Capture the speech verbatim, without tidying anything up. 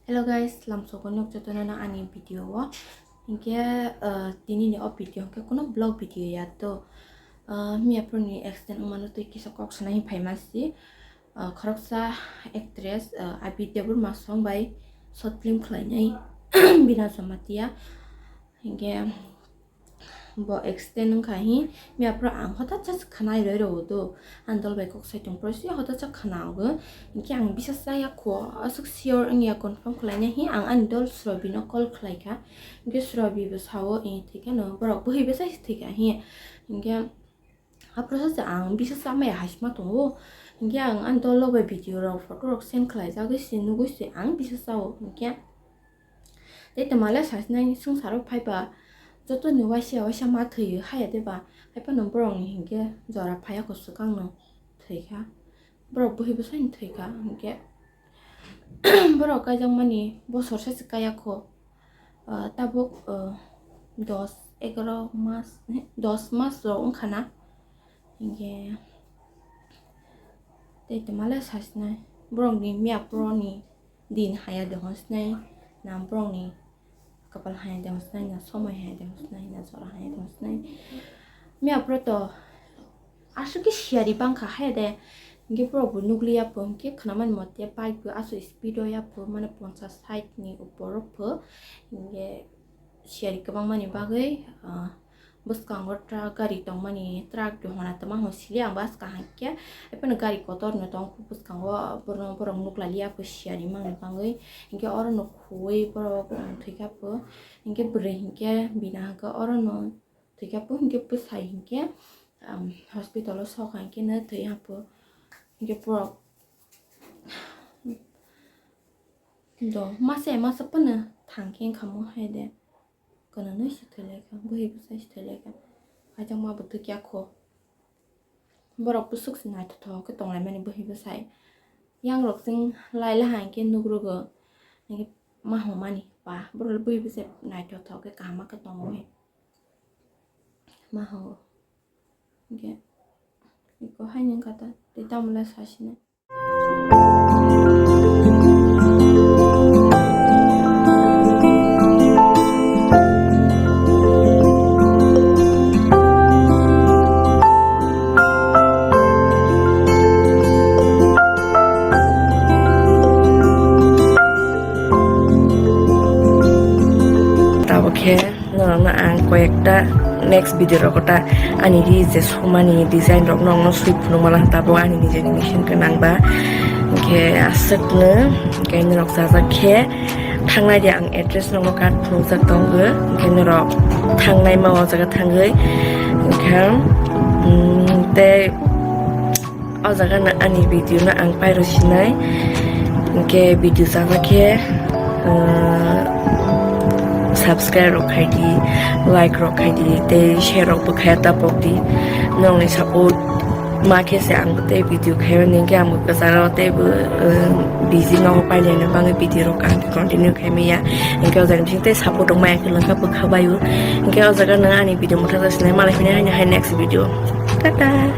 Hello guys, lamsoko nok jotono no ani video o. Hinkhe, uh, tini ni o video hinkhe kuno vlog video ya to. Uh, miya phuru ni accident wngmano twi kisa kok sanai hin phaima si. Uh, khoroksa actress, uh, Abhi Debbarma song bai short film khlainai Bina Jamatia. Hinkhe bo accident wngkha hi, miya phuru ang hothat sa khwnai roi rw do, ang dol bai kok sai tong phuru si hothat sa khwnago, hinkhe ang bisa chaya kho, aswk sure wngya confirm khlainai hi, ang ani dol Surabhi no call khlaikha, hinkhe Surabhi bo sao, eh, thwikha no, borok bwhwi bwsai se thwikha hi, hinkhe aphuru sa ang bisa chamaya haisma tongo, hinkhe ang ani dol rok bai video rok, photo rok send khlaijagwi se nugwi se ang bisa chao, hinkhe. Tei twmale sasinai swngcharo phaiba jotoni waisa waisa ma thwiyo haya deba, haiphano borokni hinkhe jora phaiya kho swkangno thwikha, borok bwhwi bwsaino thwikha hinkhe borok kaijakmani bosorsa se kaiya kho, ah, tabuk, ah, dos egaro mas, dos mas rok wngkha na hinkhe. Tei twmale sasinai borokni miya phuruni din haya de hwnsinai, na borokni kapal haya de hwnsinai, na somoi haya de hwnsinai, na jora haya de hwnsinai. Miya phuru to aswk khe siyari bangkha haya de, hinkhe borok bo nukliya pho, hinkhe khwnamani mote bike bo aswk speed o ya pho, mane ponchas sait ni upor o pho, hinkhe siyari kwbangmani bagwi, ah, bwskango truck gari tongmani, truck dohona twma hwn sili ang bus kaham khe, ephano gari kotor no tong bwskango, borok, borok nukla liya pho siyari mangni bagwi, hinkhe oro no khuwi borok, um, thwikha pho, hinkhe bwrwi hinkhe bina hinkhe oro no thwikha pho, hinkhe bwsai hinkhe, um, hospital o sokha hinkhe no thwi ha pho, hinkhe borok do masa masa phano thang khe wngkha mo hai de. Kwrwngwi se thwilaikha, bwhwi bwsai se thwilaikha. Kaijakma bo thwikya kho. Borok bwswk se naithothok khe tonglaimani bwhwi bwsai. Yang rok chwng lai lai hai khe nukrogo. Hinkhe ma hwnmani ba borok bwhwi bwsai naithothok khe kaham khe tongo. Ma hwngo. Hinkhe eko haino wngkha ta tei tamole sasinai. Tabuk khe norokno ang koyekta next video rogo ta ani ri je sumani design rok nokno swi phunukmala tabuk ani nijeni machine gwnang ba. Hinkhe aswkno hinkhe norok chajak khe thangnai de ang address nokno card phunukjak tongo, hinkhe norok thangnai ma o jaga thangwi hinkhe, mm, tei O jaga no ani video no ang pairo sinai, hinkhe video chajak khe, uh, subscribe rok khai di, like rok khai di, tei share rok bo khai tapok di. Nongni support ma khe se ang bo tei video khai mani, hinkhe ang bo kwcharo tei bo, uh, busy no pailai no bagwi video rok ang continue khai maya. Hinkhe o jaga ni bising tei support rok maya khe lwng kha bwkha bai o. Hinkhe o jaga no ani video mwthangsa sinai malai phina haino hai next video. Tata.